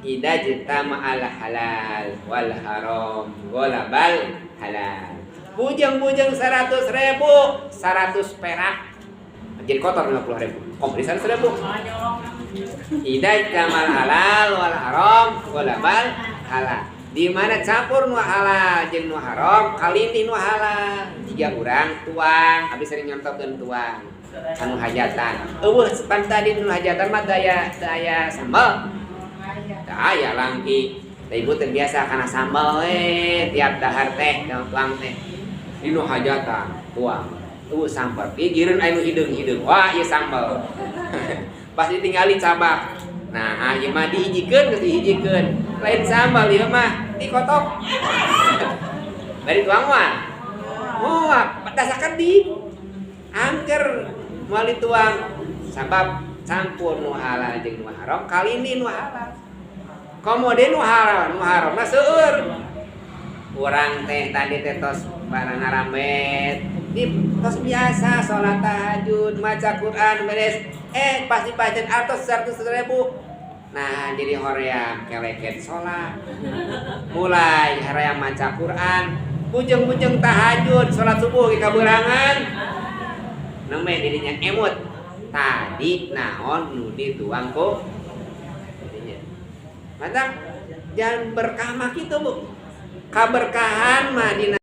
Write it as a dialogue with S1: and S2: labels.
S1: Idza jtama al halal wal haram ghalabal halal. Bujeng-bujeng 100 ribu, 100 perak jadi kotor 50 ribu. Kok beli 100 ribu? Idza jtamal halal wal haram ghalabal halal. Di mana campur nu halal jeung nu haram, kalindih nu halal. Jika urang tuang, habis sering nyontokeun tuang anu hajatan. Euweuh pan tadi nu hajatan mah daya daya sambal. Daya langki. Da ibu teh biasa kana sambal we tiap dahar teh tuang teh. Di nu hajatan tuang. Euweuh sambal. Ieu gireun aya nu hideung-hideung. Wah, ieu sambal. Pasti tinggali cabak. Nah, ieu mah dihijikeun, geus dihijikeun. Lain sambal ieu mah, dikotok. Bari tuang mah. Moal, dasakan di angker moal dituang, sabab campur nu halal jeung nu haram, kalindih nu halal. Komo deui nu halal, nu haram mah seueur. Urang teh tadi teh tos barang ngarambet di tos biasa sholat tahajud, maca Quran beres, pasti pancen artos 100 ribu. Nah, jadi hoream keleket sholat, mulai hoream maca Quran, bujeng-bujeng tahajud, sholat subuh ke kaberangan, nembe dirinya emut tadi naon nu dituang ku jadinya. Mantap, jangan berkah mah kitu, Bu. Kaberkahan mah dina.